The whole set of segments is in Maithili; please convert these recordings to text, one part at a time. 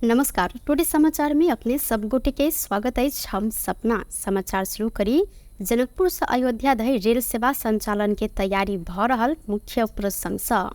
नमस्कार, टुडे समाचार में अपने सब गोटे के स्वागत अछि। हम सपना समाचार शुरू करी। जनकपुर से अयोध्या धरि रेल सेवा संचालन के तैयारी भ रहल मुख्य प्रसंग सँ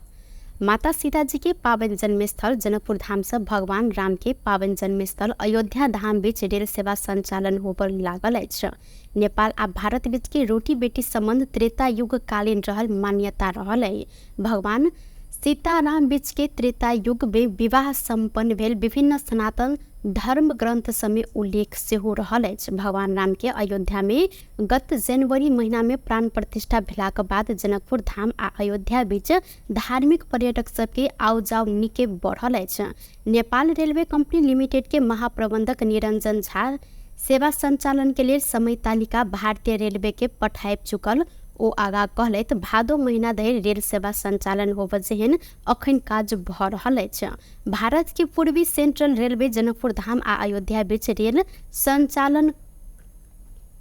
माता सीता जी के पावन जन्मस्थल जनकपुर धाम से भगवान राम के पावन जन्मस्थल अयोध्या धाम बीच रेल सेवा संचालन होबय लागल अछि। नेपाल आ भारत बीच के रोटी बेटी संबंध त्रेता युग कालीन रहल मान्यता रहल अछि। भगवान सीताराम बीच के त्रेता युग में विवाह सम्पन्न भेल विभिन्न सनातन धर्म ग्रंथ सबमे उल्लेख सेहो रहल अछि। भगवान राम के अयोध्या में गत जनवरी महीना में प्राण प्रतिष्ठा भेलाक बाद जनकपुर धाम आ अयोध्या बीच धार्मिक पर्यटक सबके आउ जाउ निके बढ़ल अछि। नेपाल रेलवे कंपनी लिमिटेड के महाप्रबंधक निरंजन झा सेवा संचालन के लेल समय तालिका भारतीय रेलवे के पठाबि चुकल ओ आगा कहलथि, भादो महीना धरि रेल सेवा संचालन होबय जेहन अखन काज भ रहल अछि। भारत के पूर्वी सेंट्रल रेलवे जनकपुर धाम आ अयोध्या बीच रेल संचालन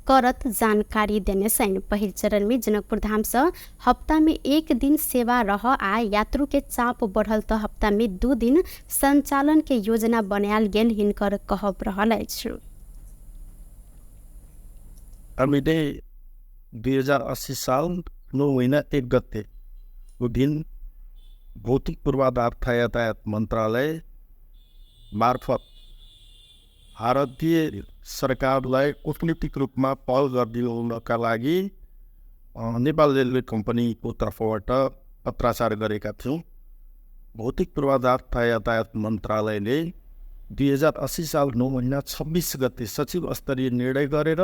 करत जानकारी देने छनि। पहिल चरण में जनकपुर धाम से हफ्ता में एक दिन सेवा रह आ यात्रु के चाप बढ़ल त हफ्ता में 2 दिन संचालन के योजना बनायल गेल हिनकर कहब रहल अछि। हामीले 2080 साल 9 महिना 1 गते को दिन भौतिक पूर्वाधार तथा यातायात मन्त्रालय मार्फत भारतीय सरकारलाई कूटनीतिक रूपमा पहल गरिदिनुका लागि नेपाल रेलवे कम्पनीको तर्फबाट पत्राचार गरेका थियौँ। भौतिक पूर्वाधार तथा यातायात मन्त्रालयले 2080 साल 9 महिना 26 गते सचिव स्तरीय निर्णय गरेर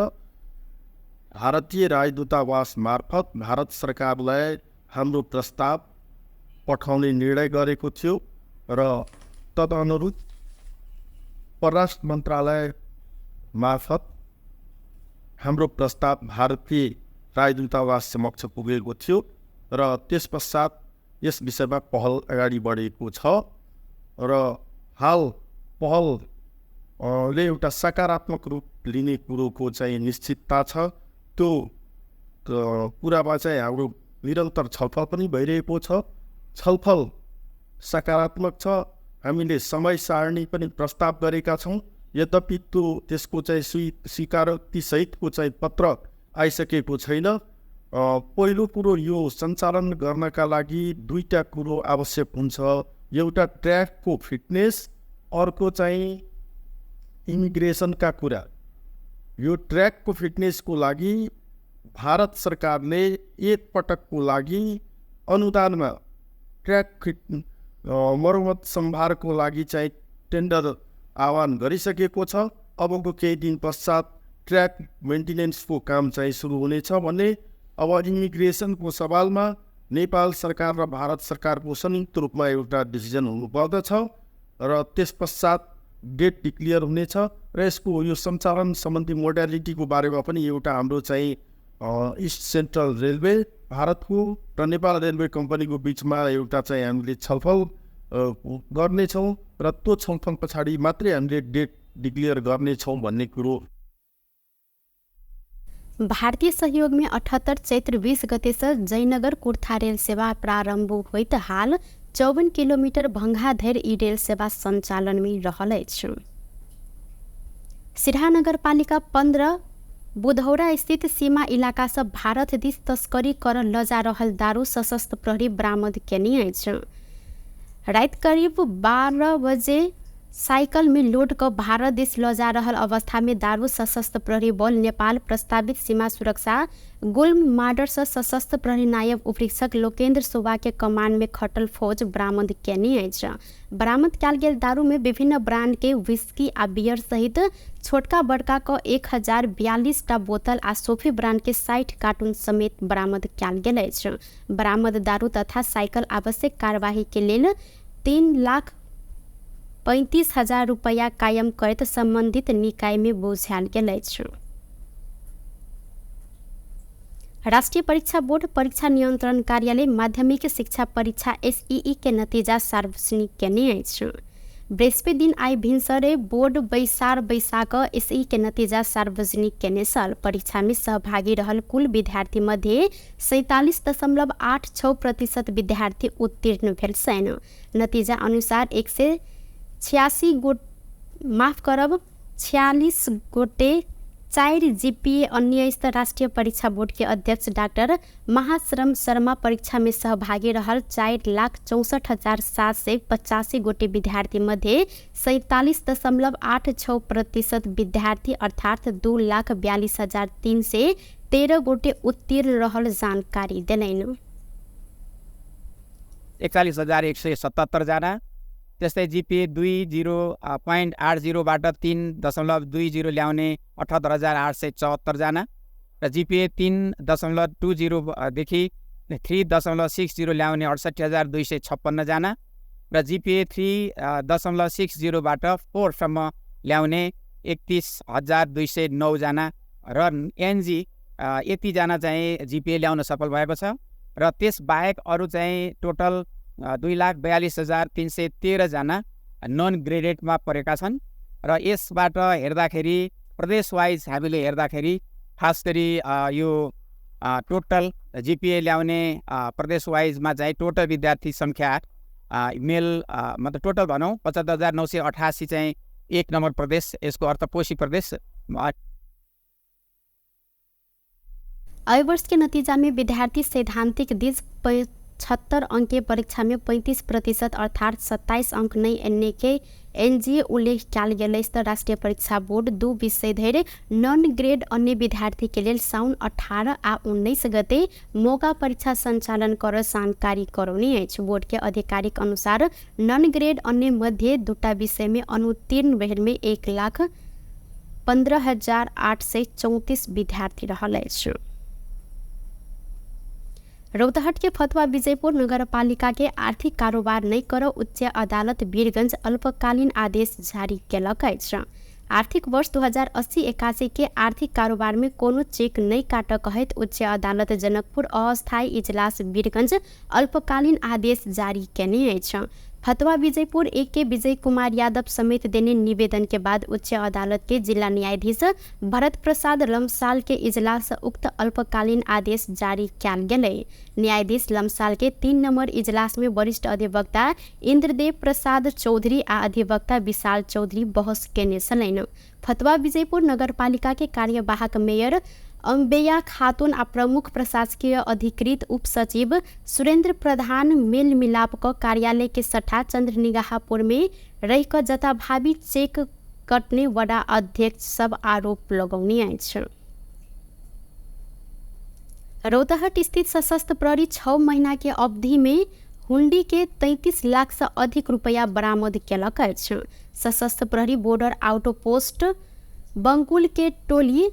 भारतीय राजदूतावास मार्फत भारत सरकारलाई हाम्रो प्रस्ताव पठाउने निर्णय गरेको थियो र तदनुरूप परराष्ट्र मन्त्रालय मार्फत हाम्रो प्रस्ताव भारतीय राजदूतावास समक्ष पुगेको थियो र त्यस पश्चात यस विषयमा पहल अगाडि बढेको छ र हाल पहलले एउटा सकारात्मक रूप लिने कुरोको चाहिँ निश्चितता छ। त्यो कुरामा चाहिँ हाम्रो निरन्तर छलफल पनि भइरहेको छ। छलफल सकारात्मक छ। हामीले समय सारणी पनि प्रस्ताव गरेका छौँ। यद्यपि त्यो त्यसको चाहिँ स्वीकारोक्तिसहितको चाहिँ पत्र आइसकेको छैन। पहिलो कुरो यो सञ्चालन गर्नका लागि दुईटा कुरो आवश्यक हुन्छ। एउटा ट्र्याकको फिटनेस, अर्को चाहिँ इमिग्रेसनका कुरा। यो ट्र्याकको फिटनेसको लागि भारत सरकारले एक पटकको लागि अनुदानमा ट्र्याक मर्मत सम्भारको लागि चाहिँ टेन्डर आह्वान गरिसकेको छ। अबको केही दिन पश्चात ट्र्याक मेन्टेनेन्सको काम चाहिँ सुरु हुनेछ भन्ने। अब इमिग्रेसनको सवालमा नेपाल सरकार र भारत सरकारको संयुक्त रूपमा एउटा डिसिजन हुनुपर्दछ र त्यस पश्चात डेट डिक्लियर हुनेछ र यसको यो सञ्चालन सम्बन्धी मोडालिटीको बारेमा पनि एउटा हाम्रो चाहिँ इस्ट सेन्ट्रल रेलवे भारतको र नेपाल रेलवे कम्पनीको बिचमा एउटा चाहिँ हामीले छलफल गर्नेछौँ र त्यो छलफल पछाडि मात्रै हामीले डेट डिक्लियर गर्नेछौँ भन्ने कुरो। भारतीय सहयोग में 78 चैत्र 20 गते से जयनगर कुर्था रेल सेवा प्रारंभ होइत हाल 54 किलोमीटर भंगा धरि ई रेल सेवा संचालन में रहल अछि। सिरहा नगरपालिका 15 बुधौरा स्थित सीमा इलाका से भारत दिस तस्करी कर लजा रहल दारू सशस्त्र प्रहरी बरामद केने अछि। रात करीब 12 बजे साइकिल में लोड क भारत दिस लजा रहल अवस्था में दारू सशस्त्र प्रहरी बल नेपाल प्रस्तावित सीमा सुरक्षा गुल्म माडर से सशस्त्र प्रहरी नायब उपरीक्षक लोकेन्द्र सुब्बा के कमान में खटल फौज बरामद केने अछि। बरामद कयल गेल दारू में विभिन्न ब्रांड के विस्की आ बियर सहित छोटका बड़का क 1042 टा बोतल आ सोफी ब्रांड के 60 कार्टून समेत बरामद कयल गेल अछि। बरामद दारू तथा साइकिल आवश्यक कार्यवाही के लेल 3,35,000 रुपैया कायम करैत संबंधित निकाय में बुझायल गेल अछि। राष्ट्रीय परीक्षा बोर्ड परीक्षा नियंत्रण कार्यालय माध्यमिक शिक्षा परीक्षा एसईई के नतीजा सार्वजनिक केने अछि। बृहस्पति दिन आइ भिनसरे बोर्ड बैसार बैसा क एसई के नतीजा सार्वजनिक केने छल। परीक्षा में सहभागी रहल कुल विद्यार्थी मध्ये 47.86% विद्यार्थी उत्तीर्ण भेल छनि। नतीजा अनुसार 186 गोट माफ करब 46 गोटे 4 जीपीए अन्य स्तर राष्ट्रिय परीक्षा बोर्ड के अध्यक्ष डाक्टर महाश्रम शर्मा परीक्षा में सहभागी रहल 4,64,785 गोटे विद्यार्थी मध्ये 47.86% विद्यार्थी अर्थात 2,42,313 गोटे उत्तीर्ण रहल जानकारी देलनि। 41,177 जना, त्यस्तै जिपिए 20.80 बाट 3.20 ल्याउने 78,874 जना र जिपिए 3.20 देखि 3.60 ल्याउने 68,256 जना र जिपिए 3.60 बाट 4 सम्म ल्याउने 31,209 जना र एनजी यतिजना चाहिँ जिपिए ल्याउन सफल भएको छ र त्यसबाहेक अरू चाहिँ टोटल 2,42,313 जना नन ग्रेडेडमा परेका छन्। र यसबाट हेर्दाखेरि प्रदेश वाइज हामीले हेर्दाखेरि खास गरी यो टोटल जिपिए ल्याउने प्रदेश वाइजमा चाहिँ टोटल विद्यार्थी सङ्ख्या मेल मतलब टोटल भनौँ 75,988 चाहिँ 1 नम्बर प्रदेश, यसको अर्थ कोशी प्रदेश। एहि वर्ष के नतीजा में विद्यार्थी सैद्धांतिक this 75 अंक के परीक्षा में 35% अर्थात 27 अंक नहीं एने के एनजीए उल्लेख कयल गेल अछि। तऽ राष्ट्रीय परीक्षा बोर्ड 2 विषय धरि नॉन ग्रेड अन्य विद्यार्थी के लेल साउन 18 आ 19 गते मौका परीक्षा संचालन कर जानकारी करौने अछि। बोर्ड के आधिकारिक अनुसार नॉन ग्रेड अन्य मध्ये 2 विषय में अनुत्तीर्ण भेल में 1,15,834 विद्यार्थी रहल अछि। रौतहट के फतुवा विजयपुर नगरपालिका के आर्थिक कारोबार नहीं कर उच्च अदालत वीरगंज अल्पकालीन आदेश जारी केलक अछि। आर्थिक वर्ष 2080-81 के आर्थिक कारोबार में कोनो चेक नहीं काट कहैत उच्च अदालत जनकपुर अस्थायी इजलास वीरगंज अल्पकालीन आदेश जारी केने अछि। फतुवा विजयपुर 1 के विजय कुमार यादव समेत देने निवेदन के बाद उच्च अदालत के जिला न्यायाधीश भरत प्रसाद लम्साल के इजलास उक्त अल्पकालीन आदेश जारी कयल गेलै। न्यायाधीश लम्साल के 3 नंबर इजलास में वरिष्ठ अधिवक्ता इंद्रदेव प्रसाद चौधरी आ अधिवक्ता विशाल चौधरी बहस केने छलनि। फतुवा विजयपुर नगरपालिका के कार्यवाहक मेयर अम्बेया खातून आ प्रमुख प्रशासकीय अधिकृत उप सचिव सुरेंद्र प्रधान मेल मिलाप क कार्यालय के सट्टा चंद्रनिगाहपुर में रहि क जताभावी चेक कटने वडा अध्यक्ष सब आरोप लगौने अछि। रौतहट स्थित सशस्त्र प्रहरी 6 महीना के अवधि में हुंडी के 33 लाख से अधिक रुपया बरामद केलक अछि। सशस्त्र प्रहरी बॉर्डर आउटपोस्ट बंकुल के टोली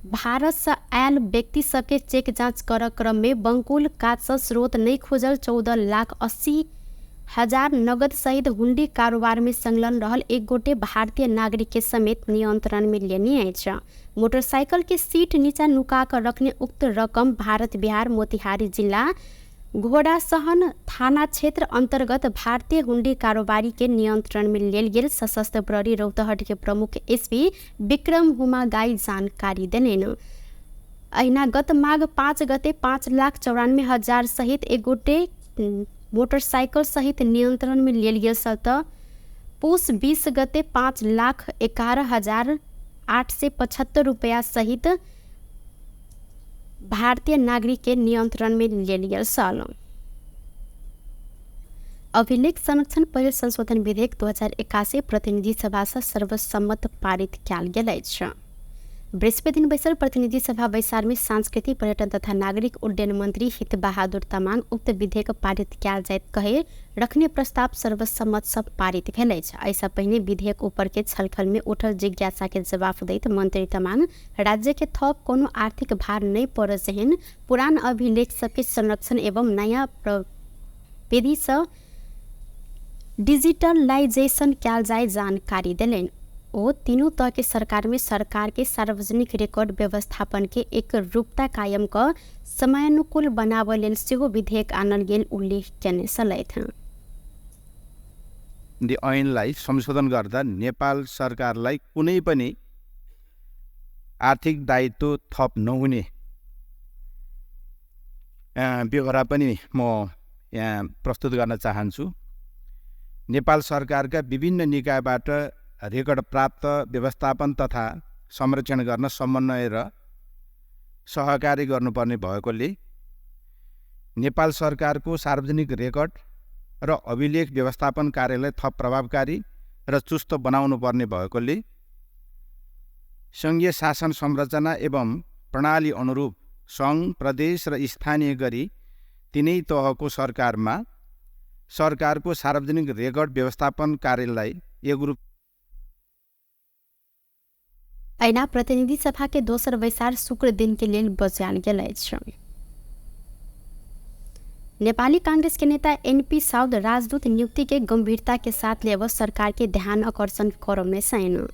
भारत से आयल व्यक्ति सबके चेक जांच कर क्रम में बंकुल कात से स्रोत नहीं खोजल 14,80,000 नगद सहित हुंडी कारोबार में संलग्न रहल एक गोटे भारतीय नागरिक के समेत नियंत्रण में लेने अछि। मोटरसाइकिल के सीट नीचा नुका कर रखने उक्त रकम भारत बिहार मोतिहारी जिला घोड़ासहन थाना क्षेत्र अंतर्गत भारतीय हुंडी कारोबारी के नियंत्रण में लेल गेल सशस्त्र प्रहरी रौतहट के प्रमुख एसपी विक्रम हुमागाई जानकारी देलनि। अहिना गत माघ 5 गते 5,94,000 सहित एक गोटे मोटरसाइकिल सहित नियंत्रण में लेल गेल त पुस 20 गते 5,11,875 रुपया सहित भारतीय नागरिक के नियंत्रण में लेल गेल छल। अभिलेख संरक्षण पहिल संशोधन विधेयक 2081 प्रतिनिधि सभा से सर्वसम्मत पारित कयल गेल अछि। बृहस्पति दिन बैसल प्रतिनिधि सभा बैसार में सांस्कृतिक पर्यटन तथा नागरिक उड्डयन मंत्री हित बहादुर तामाङ उक्त विधेयक पारित कयल जाइत कहे रखने प्रस्ताव सर्वसम्मत सब पारित भेल अछि। एहिसँ पहिने विधेयक ऊपर के छलफल में उठल जिज्ञासा के जवाफ दैत मंत्री तामाङ राज्य के थप कोनो आर्थिक भार नहीं पड़े जेहन पुरान अभिलेख सबके संरक्षण एवं नया प्रविधि से डिजिटलाइजेशन कयल जाय जानकारी देलनि। ओ तीनों तह के सरकार में सरकार के सार्वजनिक रिकॉर्ड व्यवस्थापन के एक रूपता कायम क समयानुकूल बनाबय लेल सेहो विधेयक आनल गेल उल्लेख केने छलथि। ऐनलाई संशोधन गर्दा नेपाल सरकारलाई कुनै पनि आर्थिक दायित्व थप नहुने बेहोरा पनि म यहाँ प्रस्तुत गर्न चाहन्छु। नेपाल सरकारका विभिन्न निकायबाट रेकर्ड प्राप्त व्यवस्थापन तथा संरक्षण गर्न समन्वय र सहकार्य गर्नुपर्ने भएकोले नेपाल सरकारको सार्वजनिक रेकर्ड र अभिलेख व्यवस्थापन कार्यलाई थप प्रभावकारी र चुस्त बनाउनु पर्ने भएकोले सङ्घीय शासन संरचना एवं प्रणाली अनुरूप सङ्घ, प्रदेश र स्थानीय गरी तिनै तहको सरकारमा सरकारको सार्वजनिक रेकर्ड व्यवस्थापन कार्यलाई एकरूप। ऐना प्रतिनिधि सभा के दोसर बैसार शुक्र दिन के लेल बजायल गेल अछि। नेपाली कांग्रेस के नेता एनपी साउद राजदूत नियुक्ति के गंभीरता के साथ लेव सरकार के ध्यान आकर्षण करौने छन्।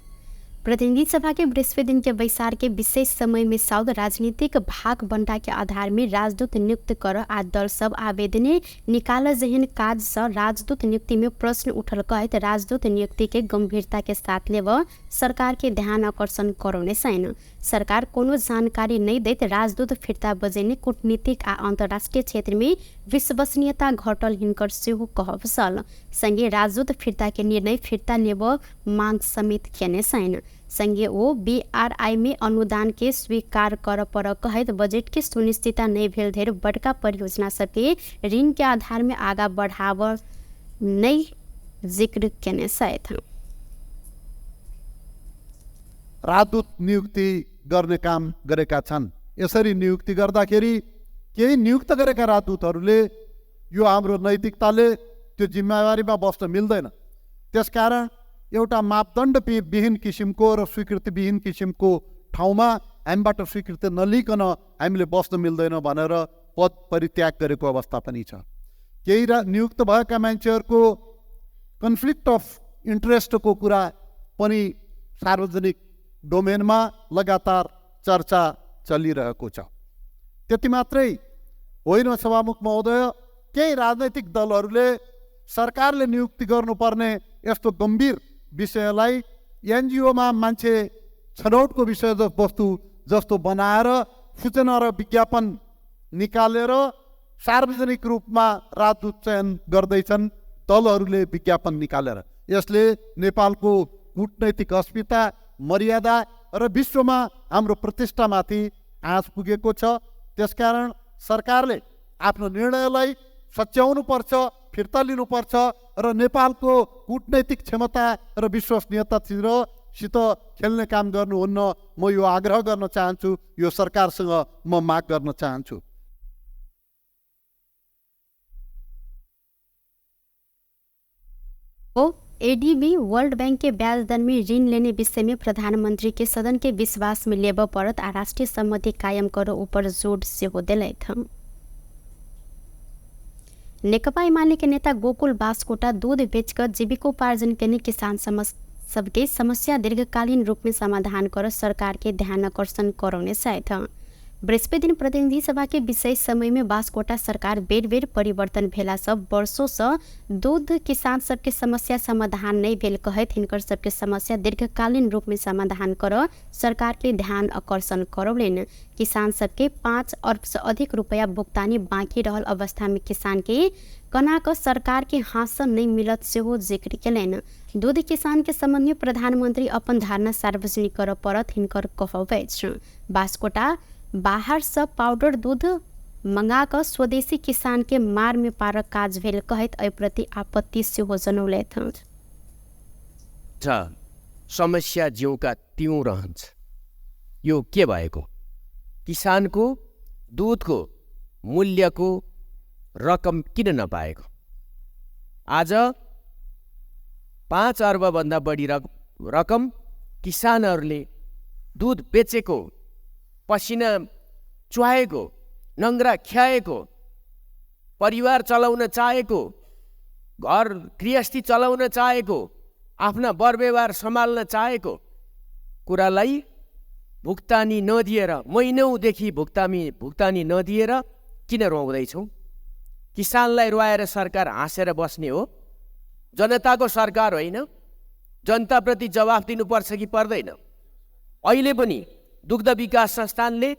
प्रतिनिधि सभा के बृहस्पति दिन के बैसार के विशेष समय में साउद राजनीतिक भाग बंटा के आधार में राजदूत नियुक्त कर आ दल सब आवेदन निकाल जेहन काज से राजदूत नियुक्ति में प्रश्न उठल कहत राजदूत नियुक्ति के गंभीरता के साथ लेव सरकार के ध्यान आकर्षण करौने छन्। सरकार कोनो जानकारी नहीं दैत राजदूत फिर्ता बजेने कूटनीतिक आ अंतर्राष्ट्रीय क्षेत्र में विश्वसनीयता घटल हिनकर सेहो कहब छल। संगे राजदूत फिर्ता के निर्णय फिर्ता लेब मांग समेत केने छन्। संगे ओ बीआरआई में अनुदान के स्वीकार कर पर कहैत बजट के सुनिश्चितता नहीं भेल धेर बड़का परियोजना सबके ऋण के आधार में आगा बढ़ाव नहीं जिक्र केने छथि। राजदूत नियुक्ति गर्ने काम गरेका छन्। यसरी नियुक्ति गर्दाखेरि केही नियुक्त गरेका राजदूतहरूले यो हाम्रो नैतिकताले त्यो जिम्मेवारीमा बस्न मिल्दैन, त्यसकारण एउटा मापदण्ड विहीन किसिमको र स्वीकृतिविहीन किसिमको ठाउँमा हामीबाट स्वीकृति नलिकन हामीले बस्न मिल्दैन भनेर पद परित्याग गरेको अवस्था पनि छ। केही नियुक्त भएका मान्छेहरूको कन्फ्लिक्ट अफ इन्ट्रेस्टको कुरा पनि सार्वजनिक डोमेनमा लगातार चर्चा चलिरहेको छ। त्यति मात्रै होइन सभामुख महोदय, केही राजनैतिक दलहरूले सरकारले नियुक्ति गर्नुपर्ने यस्तो गम्भीर विषयलाई एनजिओमा मान्छे छनौटको विषय वस्तु जस्तो बनाएर सूचना र विज्ञापन निकालेर सार्वजनिक रूपमा राजदूत चयन गर्दैछन् दलहरूले विज्ञापन निकालेर। यसले नेपालको कूटनैतिक अस्मिता, मर्यादा र विश्वमा हाम्रो प्रतिष्ठामाथि आँच पुगेको छ। त्यसकारण सरकारले आफ्नो निर्णयलाई सच्याउनुपर्छ, फिर्ता लिनुपर्छ र नेपालको कूटनैतिक क्षमता र विश्वसनीयतासित खेल्ने काम गर्नुहुन्न, म यो आग्रह गर्न चाहन्छु, यो सरकारसँग म माग गर्न चाहन्छु। एडीबी वर्ल्ड बैंक के ब्याज दर में ऋण लेने विषय में प्रधानमंत्री के सदन के विश्वास में लेबऽ पड़त आ राष्ट्रीय सहमति कायम करो ऊपर जोर सेहो देलथि। नेकपा एमाले के नेता गोकुल बास्कोटा दूध बेचकर जीविकोपार्जन केने किसान सबके समस्या दीर्घकालीन रूप में समाधान कर सरकार के ध्यान आकर्षण करौने छथि। बृहस्पति दिन प्रतिनिधि सभा के विशेष समय में बास्कोटा सरकार बेर बेर परिवर्तन भेला सब वर्षों से दूध किसान सबके समस्या समाधान नहीं भेल कहैत हिनकर सबके समस्या दीर्घकालीन रूप में समाधान कर सरकार के ध्यान आकर्षण करौलनि। किसान सबके 5 अर्ब से अधिक रुपया भुगतानी बाँकी रहल अवस्था में किसान के कना क सरकार के हाथ से नहीं मिलत सेहो जिक्र केलनि। दूध किसान के संबंध में प्रधानमंत्री अपन धारणा सार्वजनिक कर पड़त हिनकर कहब अछि। बास्कोटा बाहर से पाउडर दूध मंगा कऽ स्वदेशी किसान के मार में पारक काज भेल कहैत एहि प्रति आपत्ति सेहो जनौलथि। समस्या ज्यूका त्यों रहन्छ। यो के भएको? किसानको दुधको मूल्यको रकम किन नपाएको? आज 5 अर्बभन्दा बढी रकम किसानहरूले दुध बेचेको, पसिना चुहाएको, नङ्ग्रा ख्याएको, परिवार चलाउन चाहेको, घर गृहस्थी चलाउन चाहेको, आफ्ना बरबेवार सम्हाल्न चाहेको कुरालाई भुक्तानी नदिएर, महिनौदेखि भुक्तानी नदिएर किन रुवाउँदैछौँ? किसानलाई रुवाएर सरकार हाँसेर बस्ने हो? जनताको सरकार होइन। जनताप्रति जवाफ दिनुपर्छ कि पर्दैन? अहिले पनि दुग्ध विकास संस्थानले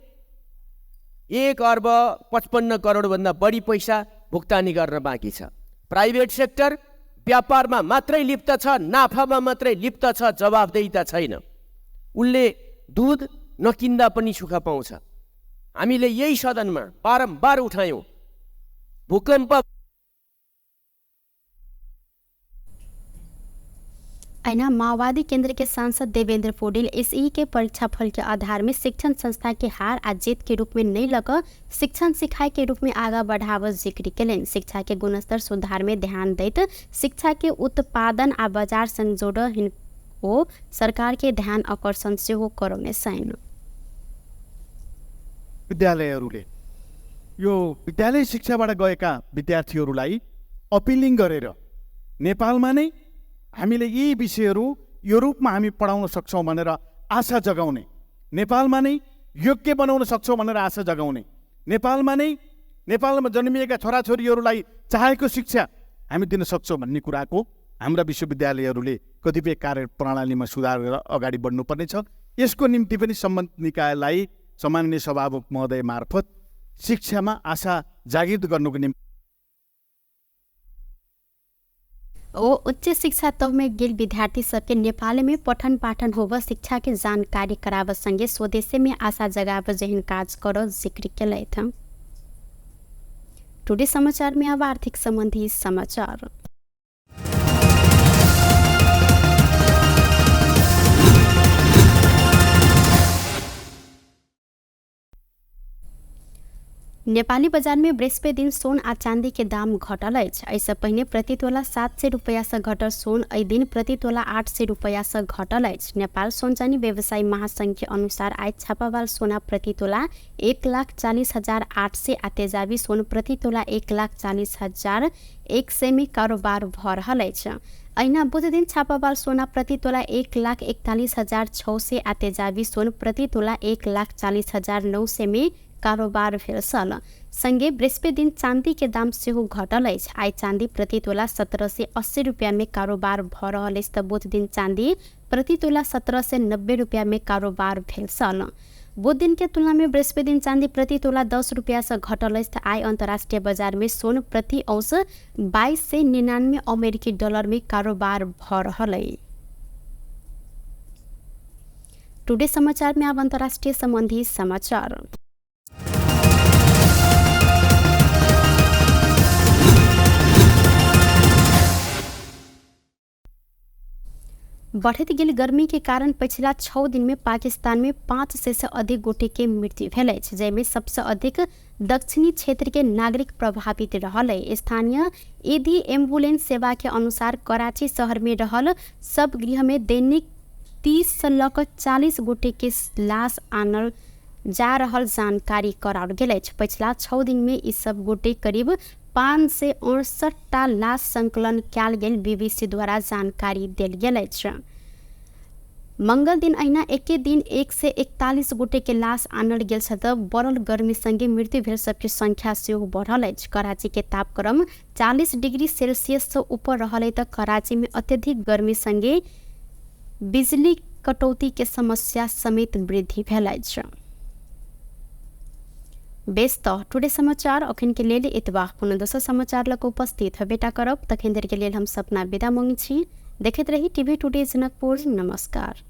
1 अर्ब 55 करोडभन्दा बढी पैसा भुक्तानी गर्न बाँकी छ। प्राइभेट सेक्टर, व्यापारमा मात्रै लिप्त छ, नाफामा मात्रै लिप्त छ, जवाबदेहिता छैन। उसले दुध नकिन्दा पनि सुख पाउँछ। हामीले यही सदनमा बारम्बार उठायौँ। भूकम्प ऐना माओवादी केंद्र के सांसद देवेंद्र पौडेल एसई के परीक्षाफल के आधार में शिक्षण संस्था के हार आ जीत के रूप में नहीं लग शिक्षण सिखाई के रूप में आगा बढ़ाव जिक्र केलनि। शिक्षा के गुणस्तर सुधार में ध्यान दैत शिक्षा के उत्पादन आ बाजार संग जोड़ ओ सरकार के ध्यान आकर्षण सेहो करौने छनि। विद्यालयहरूले यो विद्यालय शिक्षाबाट गएका विद्यार्थीहरूलाई अपिलिङ गरेर नेपालमा नै हामीले यी विषयहरू यो रूपमा हामी पढाउन सक्छौँ भनेर आशा जगाउने, नेपालमा नै योग्य बनाउन सक्छौँ भनेर आशा जगाउने, नेपालमा नै नेपालमा जन्मिएका छोराछोरीहरूलाई चाहेको शिक्षा हामी दिन सक्छौँ भन्ने कुराको हाम्रा विश्वविद्यालयहरूले कतिपय कार्यप्रणालीमा सुधार गरेर अगाडि बढ्नुपर्नेछ। यसको निम्ति पनि सम्बन्धित निकायलाई सम्माननीय सभामुख महोदय मार्फत शिक्षामा आशा जागृत गर्नुको निम्ति ओ उच्च शिक्षा तह में गेल विद्यार्थी सबके नेपाल में पठन पाठन होब शिक्षा के जानकारी कराब संगे स्वदेशी में आशा जगाब जेहन काज करो जिक्र केलथि। टुडे समाचार में अब आर्थिक संबंधी समाचार। नेपाली बजार में बृहस्पति दिन सोन आ चांदी के दाम घटल अछि। एहिसँ पहिने प्रति तोला 700 रुपैया से घटल सोन एहि दिन प्रति तोला 800 रुपैया से घटल अछि। नेपाल सोन चानी व्यवसायी महासंघ के अनुसार आइ छापावाल सोना प्रति तोला 1,40,800 आ तेजाबी सोन प्रति तोला 1,40,100 में कारोबार भऽ रहल अछि। अहिना बुध दिन छापावाल सोना प्रति तोला 1,41,600 आ तेजाबी सोन प्रति तोला 1,40,900 में कारोबार भेल छल। संगे बृहस्पति दिन चांदी के दाम सेहो घटल अछि। आइ चांदी प्रति तोला 1780 रुपया में कारोबार भऽ रहल अछि तऽ बुध दिन चांदी प्रति तोला 1790 रुपया में कारोबार भेल छल। बुध दिन के तुलना में बृहस्पति दिन चांदी प्रति तोला 10 रुपया से घटल अछि। आइ अंतर्राष्ट्रीय बाजार में सोन प्रति औंस 2299 अमेरिकी डॉलर में कारोबार भऽ रहल अछि। टुडे समाचार में अब अंतर्राष्ट्रीय संबंधी समाचार। बढ़ैत गेल गर्मी के कारण पछिला 6 दिन में पाकिस्तान में 500 से अधिक गोटे के मृत्यु भेल अछि, जाहिमे सबसे अधिक दक्षिणी क्षेत्र के नागरिक प्रभावित रहल अछि। स्थानीय ईदी एम्बुलेंस सेवा के अनुसार कराची शहर में रहल सब गृह में दैनिक 30 से लऽ कऽ 40 गोटे के लाश आनल जा रहल जानकारी कराओल गेल अछि। पछिला 6 दिन में ई सब गोटे करीब 568 टा लाश संकलन कयल गेल बीबीसी द्वारा जानकारी देल गेल अछि। मंगल दिन अहिना एके दिन 141 गोटे के लाश आनल गेल छल तऽ बढ़ल गर्मी संगे मृत्यु भेल सबके संख्या सेहो बढ़ल अछि। कराची के तापक्रम 40 डिग्री सेल्सियस से ऊपर रहल तऽ कराची में अत्यधिक गर्मी संगे बिजली कटौती के समस्या समेत वृद्धि भेल अछि। बेस तऽ टुडे समाचार अखन के लेल एतबा। कोनो दोसर समाचार लऽ कऽ उपस्थित हेबेटा करब, तखन देर के लेल हम सपना विदा मांगै छी। देखैत रही टीवी टुडे जनकपुर। नमस्कार।